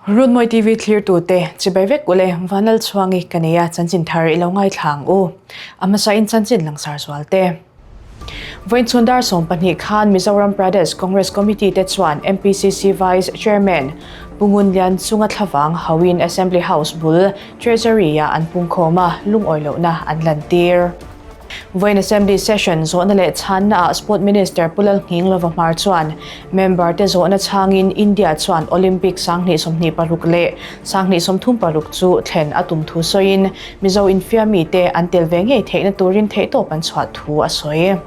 Runmawi TV thlirtute chibai vek ule Vanlal Chhuangi ka nei a, chanchin thar i lo ngaithla ang u. A hmasa in chanchin langsar zual te. Vawiin chhun dar 12 khan Mizoram Pradesh Congress Committee te chuan MPCC Vice Chairman Pu Ngun Lian chunga thlavang hauhin Assembly House bul Treasury-ah an pungkhawm a, lungawi lohna an lantir. Vawiin Assembly Session zawhna leh chhannaah Sport Minister Pu Lalnghinglova Hmar chuan member te zawhna chhangin India chuan Olympic 2026 leh 2036 chu thlen a tum thu sawiin Mizo infiammi te an tel ve ngei theihna turin theihtawp an chhuah thu a sawi.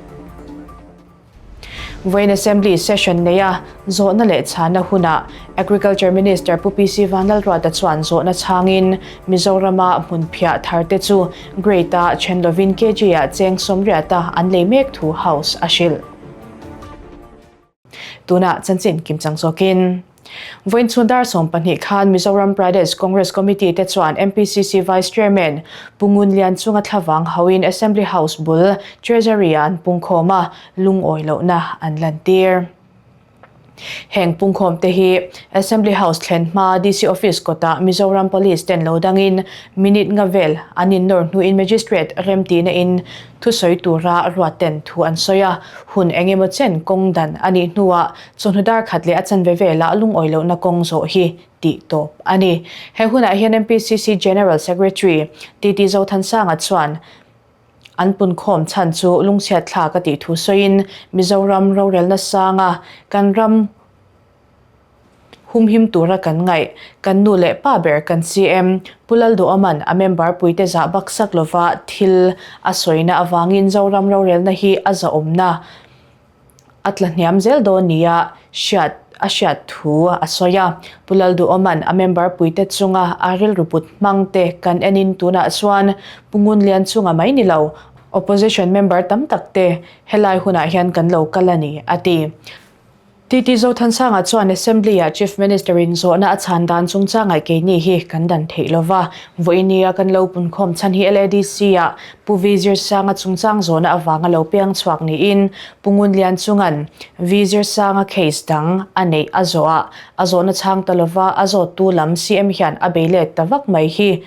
Vawiin Assembly Session neia zawhna leh chhana hunah Agriculture Minister Pu PC Vanlalruata chuan zawhna chhangin Mizorama hmunphiah thar te chu Grade-a then lovin kg-ah cheng 80-a an lei mek thu House a hrilh. Tunah chanchin kimchang zawkin. Vawiin chhun dar 12 khan Mizoram Pradesh Congress Committee te chuan MPCC Vice Chairman Pu Ngun Lian chunga thlavang hauhin Assembly House bul Treasury-ah an pungkhawm a, lungawi lohna an lantir. Heng pungkhawm te hi Assembly House thlen hma DC Office kawtah Mizoram Police ten lo dangin minute nga vel an innawr hnuin Magistrate remtihna in thusawi tura ruat ten thu an sawi a, hun eng emaw chen kawng dan a nih hnuah Chawhnu dar khat leh a chanve velah lungawi lohna kawng zawh hi tih tawp a ni. He hunah hian MPCC General Secretary TT Zothansanga chuan an punkhawm chhan chu lungchhiat thlak a tih thu sawiin Mizoram rorelna sanga kan ram humhim tura kan ngaih kan nu leh pa ber kan CM Pu Lalduhawman a member puite zah baksak lova thil a sawina avangin Zoram rorelna hi a zahawmna A tla hniam zel dawn nia hriat a hriat thu a sawi a. Pu Lalduhawman a member puite chunga a rilru put hmang te kan enin tunah chuan Pu Ngunlian chunga mai ni lo, opposition member tam tak te helai hunah hian kan lo kal a ni, a ti. TT Zothansanga chuan Assembly-ah Chief Minister-in zawhna a chhan dan chungchangah keini hi kan dan theih lova, vawinia kan lo punkhawm chhan hi LADC-ah Pu V Zirsanga chungchang zawhna avanga lo piang chhuak niin Pu Ngunlian chungan V Zirsanga case dang a neih a zawh a, a zawhna chhang ta lova a zawttu lam CM hian a bei let ta vak mai hi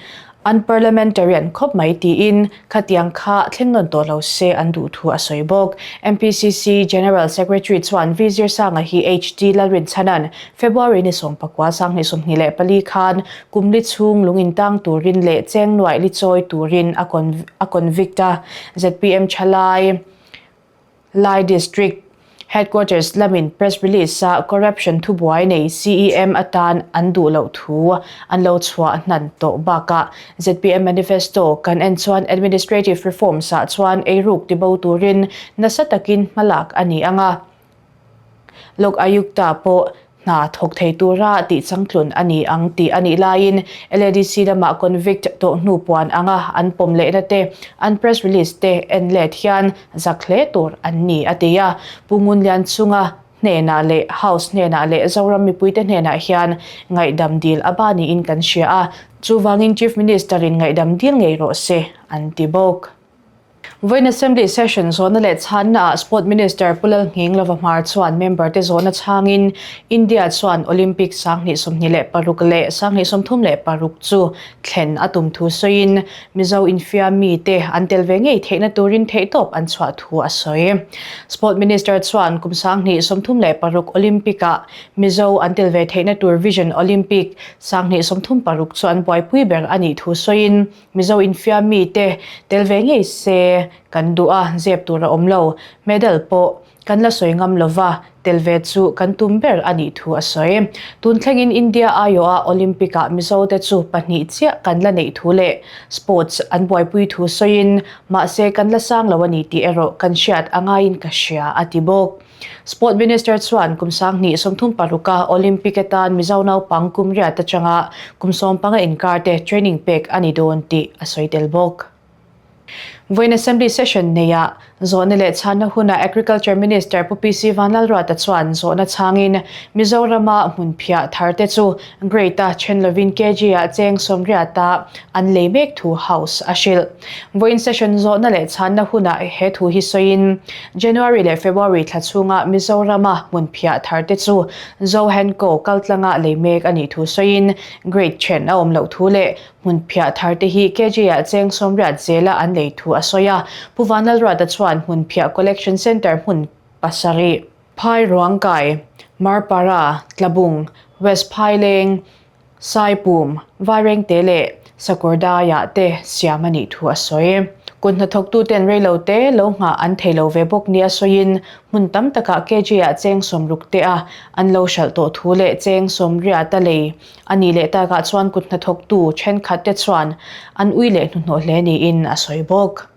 unparliamentarian khawp mai tiin khatiang kha thleng nawn tawh lo se an duh thu a sawi bawk. MPCC General Secretary chuan V Zirsanga hi HD Lalrinchhanan February ni 19 2024 khan Kum li chhung lung intang turin leh cheng nuaih li chawi turin a convict a, zpm thalai Lai District Headquarters lamin press release a corruption thubuai nei CEM atan an duh loh thu an lo chhuah hnan tawh bakah zpm manifesto kan en chuan administrative reforms ah chuan eiruk tibo turin nasa takin hmalak a ni ang a. Lok Ayukta pawh hna thawk thei tura tih changtlun a ni ang tih a nih laiin LADC lama convict tawh hnu puan anga an pawm lehna te, an press release te en let hian zak hle tur an ni a ti a. Pu Ngunlian chunga hnenah leh House hnenah leh Zoram mipuite hnenah hian ngaihdam dil a ba niin kan hria a, chuvangin Chief Minister-in ngaihdam dil ngei rawh se an ti bawk. Vawiin Assembly Session zawhna leh chhannaah Sport Minister Pu Lalnghinglova Hmar chuan member te zawhna chhangin India chuan Olympic 2026 leh 2036 chu thlen a tum thu sawiin Mizo infiam mite an tel ve ngei theihna turin theihtawp an chhuah thu a sawi. Sport Minister chuan kum 2036 Olympic-ah Mizo an tel ve theihna tur Vision Olympic 2036 chu an buaipui ber a nih thu sawiin Mizo infiam mite tel ve ngei se kan duh a, zep tur a awm lo. Medal pawh kan la sawi ngam lova, tel ve chu kan tum ber a nih thu a sawi. Tun thlengin India aiawha Olympic-ah Mizote chu pahnih chiah kan la neih thu leh sports an buaipui thu sawiin, mahse kan la sang lo a ni tih erawh kan hriat a ngaiin ka hria, a ti bawk. Sport Minister chuan kum 2036 a Olympic atan Mizo naupang kum riat atanga kum 15 inkar te training pek a ni dawn tih a sawi tel bawk. Vawiin Assembly Session neiah zawhna leh chhanna hunah Agriculture Minister Pu PC Vanlalruata chuan zawhna chhangin Mizorama hmunphiah tharte chu Grade-a then lovin kg-ah cheng sawmriata an lei mek thu House a hrilh. Vawiin Session zawhna leh chhanna hunah he thu hi sawiin January leh February thla chhunga Mizorama hmunphiah tharte chu Zohenco kaltlanga lei mek a nih thu sawiin Grade then a awm loh thu leh Hmunphiah tharte hi KJ-ah cheng sawmriat zela an lei thu a sawi a. Pu Vanlalruata chuan Hmunphiah Collection Centre hmun pasarih, Phairuangkai, Marpara, Tlabung, West Phaileng, Saipum, Vairengte leh Sakawrdaiah te siam a nih thu a sawi. Kut hnathawktuten reilote lo nghah an thei lo ve bawk nia sawiin hmun tam takah KJ-ah cheng sawmruk te a an lo hralh tawh thu leh cheng sawmriata lei A nih leh takah chuan kut hnathawktu thenkhatte chuan an ui leh hnuhnawh hle niin a sawi bawk.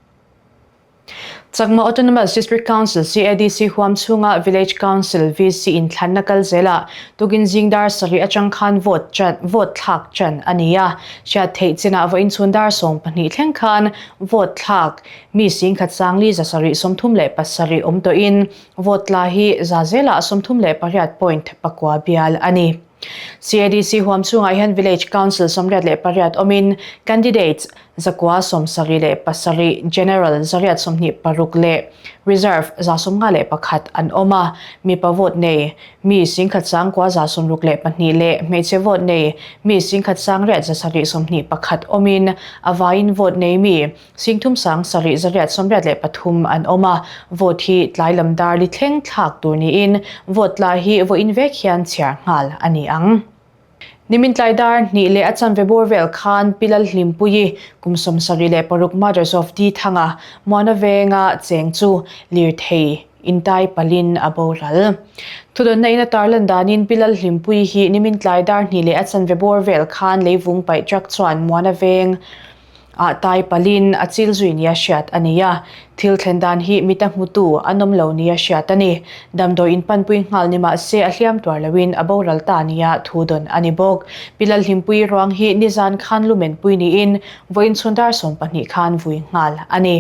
Chakma Autonomous District Council, CADC, huam chhunga Village Council, VC, inthlanna kal zelah tukin zing dar sarih atang khan vote chan vote thlak chan a ni a. Hriat theih chinah vawiin chhun dar 12 thleng khan vote thlak mi singkhat sangli 737 awm tawhin vote tla hi za zelah 38 point pakua bial a ni. CADC huam chhungah hian Village Council 88 awmin Candidates 177, General 126 leh Reserve 151 an awm a. Mipa vote nei mi 19,962 leh hmeichhe vote nei mi 19,821 awmin a vaiin vote nei mi Singthum sang sarih zariat 83 an awm a, vote hi tlai lam dar li thleng thlak tur niin vote tla hi vawiin vek hian chhiar nghal a ni ang. Nimin tlai dar hnih leh a chanve bawr vel khan Pi Lalhlimpuii kum 76 Mothers of Di Thanga Muana Venga cheng chu lirthei intai palin a boral. Thudawnna in a tarlan danin Pi Lalhlimpuii hi nimin tlai dar hnih leh a chanve bawr vel khan leivung paih truck chuan Muana Veng Ah tai palin a chil zui nia hriat a ni a, thil thlen dan hi mita hmutu an awm lo nia hriat a ni. Damdawi in panpui nghal ni mah se a hliam tuar loin a boral ta nia thu dawn a ni bawk. Pi Lalhlimpuii ruang hi nizan khan lumenpui niin vawiin chhun dar 12 khan vui nghal a ni.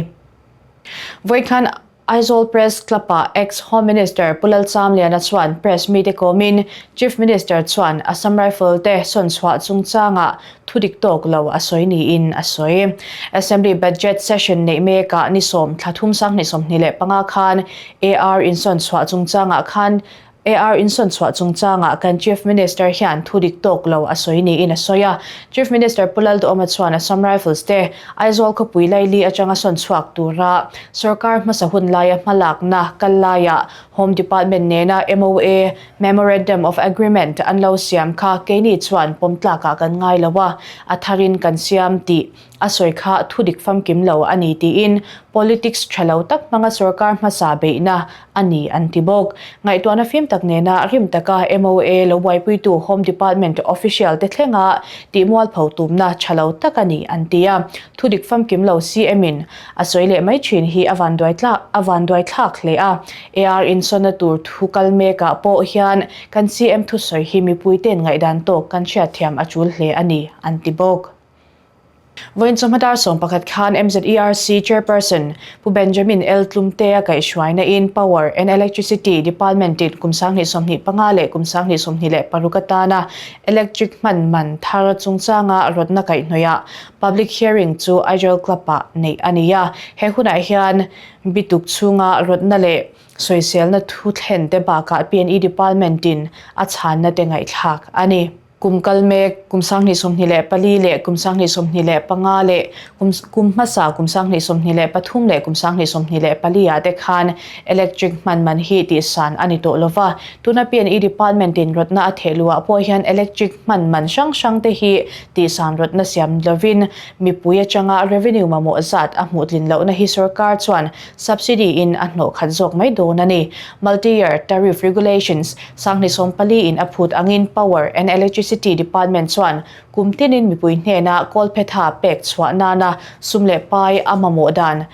Vawikhan Aizawl Press Club-ah ex-Home Minister Pu Lalchamliana chuan Press mite kawmin Chief Minister chuan Assam Rifle te sawnchhuah chungchangah thu dik tawk lo a sawi niin a sawi. Assembly Budget Session neih mekah ni sawm thla thum 2025 khan AR insawnchhuah chungchangah khan AR insawnchhuah chungchangah kan Chief Minister hian thu dik tawk lo a sawi niin a sawi a. Chief Minister Pu Lalduhawma chuan Assam Rifles te Aizawl khawpui laili atanga sawnchhuak tura sorkar hmasa hun laia hmalakna kal laiah Home Department nena MOA, Memorandum of Agreement, an lo siam kha keini chuan pawm tlakah kan ngai lo a, a tharin kan siam tih A sawi kha thu dik famkim lo a ni tiin politics tha lo tak hmanga sorkar hmasa beihna a ni an ti bawk. Ngaihtuahna fim tak nena rim taka MOA lo buaipuitu Home Department official te thlenga tihmualpho tumna tha lo tak a ni an ti a. Thu dik famkim lo CM in a sawi leh mai thin hi a vanduai thlak hle a. AR insawnna tur thu kal mekah pawh hian kan CM thusawi hi mipuite'n ngaihdan tawk kan hriatthiam a tul hle a ni an ti bawk. Vawiin chawhma dar 11 khan MZERC Chairperson Pu Benjamin L. Tlumtea kaihhruaina in Power and Electricity Department in kum 2025 leh kum 2026 atana electric hman man thar chungchanga rawtna kaihhnawihah Public Hearing chu Aizawl Club-ah neih a ni a. He hunah hian bituk chhunga rawtna leh sawiselna thu thlen te bakah PNE Department in a chhanna te ngaihthlak a ni. Kum kal mek, kum 2024 leh kum 2025 leh kum kum hmasa kum 2023 leh kum 2024 ah te khan electric hman man hi tihsan a ni tawh lova. Tuna PNE Department in rawtna a theh luhah pawh hian electric hman man hrang hrang te hi tihsan rawtna siam lovin mipui atanga revenue mamawh zat a hmuh tlin lohna hi sorkar chuan subsidy in a hnawh khat zawk mai dawn a ni. Multi-year Tariff Regulations 2014 in a phut angin Power and Electricity Department chuan kum tinin mipui hnena kawlphetha pek chhuah nana sum leh pai a mamawh dan,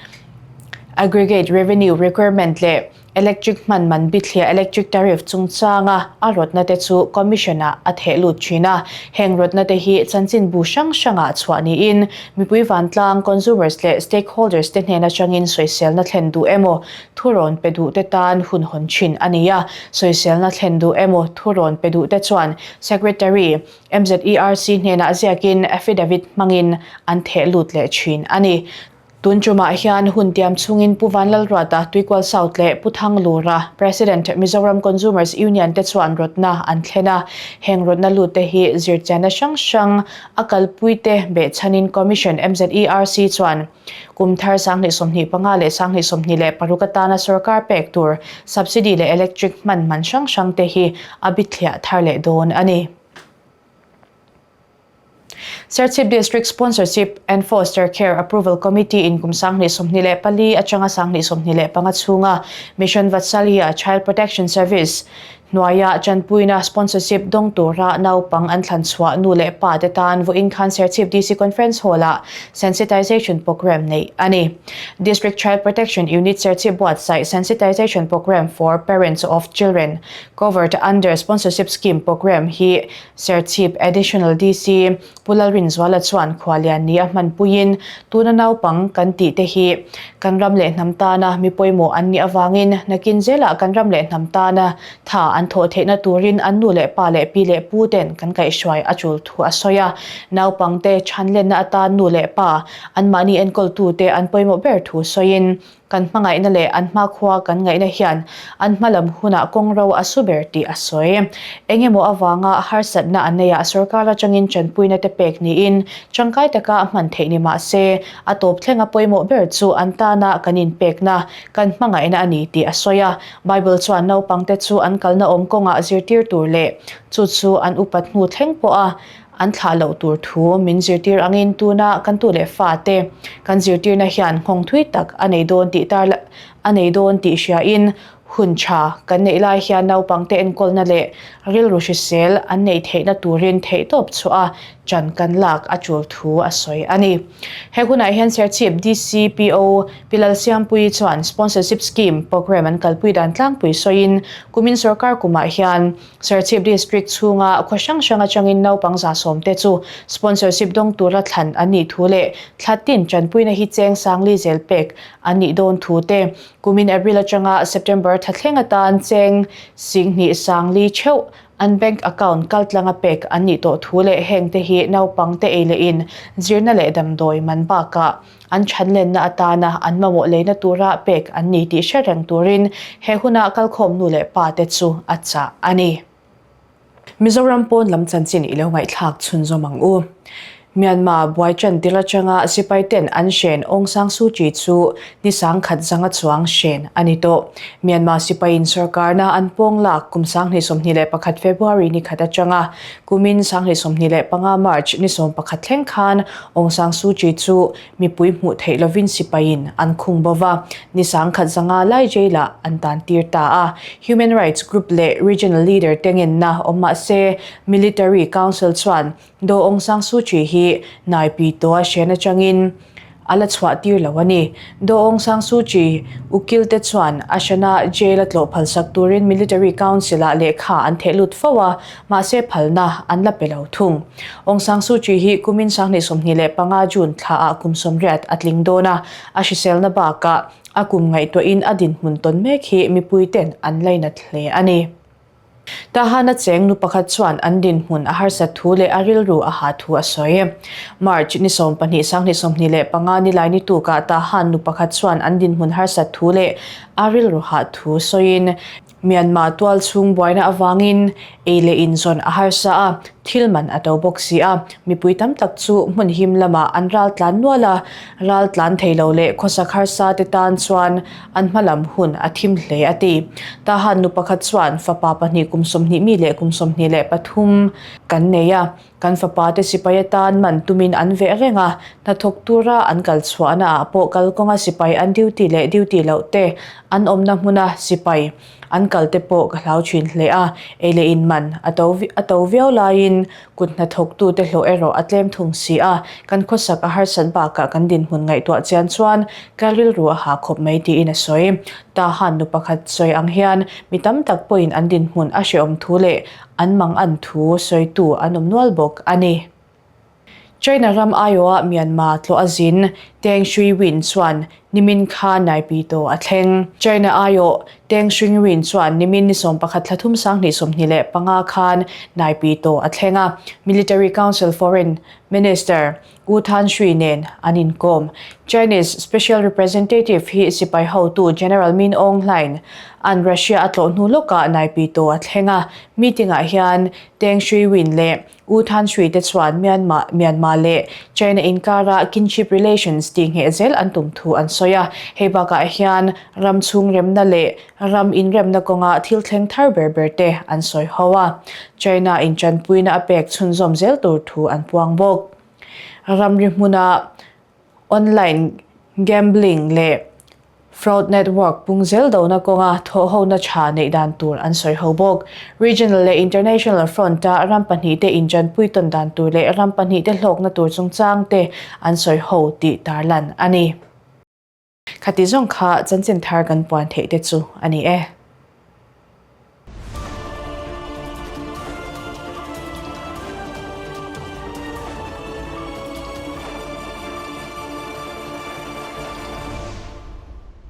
aggregate revenue requirement leh Electric hman man bithliah electric tariff chungchanga a rawtna te chu Commission-ah a theh lut thin a. Heng rawtna te hi chanchinbu hrang hrangah chhuah niin mipui vantlang, consumers leh stakeholders te hnen atangin sawiselna thlen duh emaw thurawn pe duh te tan hun hawn thin a ni a. Sawiselna thlen duh emaw thurawn pe duh te chuan Secretary, MZERC hnenah ziakin affidavit hmangin an theh lut leh thin a ni. Tun tumah hian hun tiam chungin Pu Vanlalruata, Tuikual South leh Pu Thanglura, President, Mizoram Consumers Union te chuan rawtna an thlen a. Heng rawtna lut te hi zirchianna hrang hrang a kalpui te behchhanin Commission, MZERC, chuan kum thar 2025 leh 2026 atana sorkar pek tur subsidy leh electric hman man hrang hrang te hi a bithliah thar leh dawn a ni. Serchhip District Sponsorship and Foster Care Approval Committee in kum 2024 atanga 2025 chhunga Mission Vatsalya Child Protection Service hnuaia tanpuina sponsorship dawng tura naupang an thlan chhuah nu leh pa te tan vawiin khan Serchhip DC Conference Hall-ah sensitization programme neih a ni. District Child Protection Unit Serchhip buatsaih Sensitization Programme for Parents of Children Covered Under Sponsorship Scheme programme hi Serchhip Additional DC Pu Lalrinzuala chuan khualian ni a hmanpuiin tuna naupang kan tih te hi kan ram leh hnam tana mi pawimawh an nih avangin nakin zelah kan ram leh hnam tana tha an thawh theihna turin an nu leh pa leh pi leh pu ten kan kaihhruai a tul thu a sawi a. Naupangte chhanlenna atan nu leh pa anmahni enkawltute an pawimawh ber thu sawiin Kan hmangaihna leh an hmakhua kan ngaihna hian an hmalam hunah kawng ro a su ber tih a sawi. Eng emaw avanga harsatna an neihah sorkar atangin tanpuina te pek niin tangkai taka a hman theih ni mah se, a tawp thlenga pawimawh ber chu an tana kan inpekna, kan hmangaihna a ni tih a sawi a. Bible chuan naupangte chu an kalna awm kawngah zirtir tur leh chu chu an upat hnu thleng pawha An thlah loh tur thu min zirtir angin tuna kan tu leh fate kan zirtirna hian nghawng thui tak a nei dawn tih tar a nei dawn tih hriain hun tha kan neih lai hian naupangte enkawlna leh rilru hrisel an neih theihna turin theihtawp chhuah a chan kan lak a tul thu a sawi a ni. He hunah hian Serchhip DCPO Pi Lalsiampuii chuan Sponsorship Scheme programme an kalpui dan tlangpui sawiin kumin sorkar kumah hian Serchhip District chhunga khaw hrang hrang atangin naupang zasawmte chu sponsorship dawng tura thlan an nih thu leh thla tin tanpuina hi cheng sangli zel pek an nih dawn thu te, kumin April atanga September thla thleng atan cheng singhnih sangli theuh an bank account kaltlanga pek an nih tawh thu leh hengte hi naupangte ei leh in zirna leh damdawi man bakah An ṭhanlenna atana an mamawh leina tura pek an ni tih hre reng turin he huna kalkhawm nu leh pa te chu a chah a ni. Mizoram pawn lam chanchin i lo ngaihthlak chhunzawm ang u. Myanmar buai ṭan tir aṭanga sipai ten an hren Aung San Suu Kyi chu ni sangkhat zanga chuang hren a ni tawh. Myanmar sipaiin sorkarna an pawng lak kum 2021 February ni khat aṭanga kumin 2025 March ni 11 thleng khan Aung San Suu Kyi chu mipui hmuh theih lovin sipaiin an khung bo va, ni sangkhat zanga lai jail-ah an tan tir ta a. Human rights group leh regional leader te ngenna awm mah se, Military Council chuan Do Aung San Suu Kyi hi naipi tawh a hren atangin a la chhuah tir lo a ni. Do Aung San Suu Kyi ukil te chuan a hrana jail a tlawh phalsak turin Military Council-ah lehkha an theh lut fo a, mahse phalna an la pe lo thung. Aung San Suu Kyi hi kumin 2025 June thlaah kum 80 a tling dawn a, a hriselna bakah a kum ngaihtuahin a dinhmun tawn mek hi mipuiten an lainat hle a ni. Tahana cheng nu pakhat chuan an dinhmun a harsat thu leh a rilru a ha thu a sawi. March ni 12 2025 nilai ni tukah Tahan nu pakhat chuan an dinhmun harsat thu leh a rilru hah thu sawiin Myanmar tual chhung buaina avangin ei leh inzawn a harsa a, thil man a to bawk si a. Mipui tam tak chu hmun him lamah an ral tlan nual a, ral tlan thei lo leh khawsak harsa te tan chuan an hma lam hun a thim hle a ti. Tahan nu pakhat chuan fapa pahnih kum 20 mi leh kum 23 kan nei a, Kan fapa te sipai atan man tumin an veh reng a, hnathawk tura an kal chhuahna ah pawh kalkawnga sipai an duty leh duty loh te an awmna hmuna sipai. An kal te pawh ka hlau thin hle a, ei leh in man a to a to viau laiin kut hnathawktute hlawh erawh a tlem thung si a, kan khawsak a harsat bakah kan dinhmun ngaihtuah chian chuan ka rilru a hah khawp mai tiin a sawi. Tahan nu pakhat sawi ang hian mi tam tak pawhin an dinhmun a hrehawm thu leh an mang an thu sawitu an awm nual bawk a ni. China ram aiawha Myanmar tlawh a zin Teng Shui-win chuan nimin kha Naypyidaw a thleng. China aiawh Teng Shui-win chuan nimin ni 11 thla thum 2025 khan Naypyidaw a thleng a, Military Council Foreign Minister U Than Shui nen an inkawm. Chinese Special Representative hi sipai hotu General Min Aung Hlaing an Russia a tlawh hnu lawkah Naypyidaw a thleng a, meeting-ah hian Teng Shui-win leh U Than Sui te chuan Myanmar Myanmar leh China inkara kinship relations tih ngheh zel an tum thu an sawi a. Hei bakah hian ram chhung remna leh ram inremna kawnga thil thleng thar ber ber te an sawi ho a. China in tanpuina a pek chhunzawm zel tur thu an puang bawk. Ramri hmuna online gambling leh Fraud network pung zel dona kawnga thawhhona tha neih dan tur an sawi ho bawk. Regional leh international front-a ram pahnihte intanpui tawn dan tur leh ram pahnihte hlawkna tur chungchang te an sawi ho tih tarlan a ni. Khati zawng kha chanchin thar kan puan theih te chu a ni e.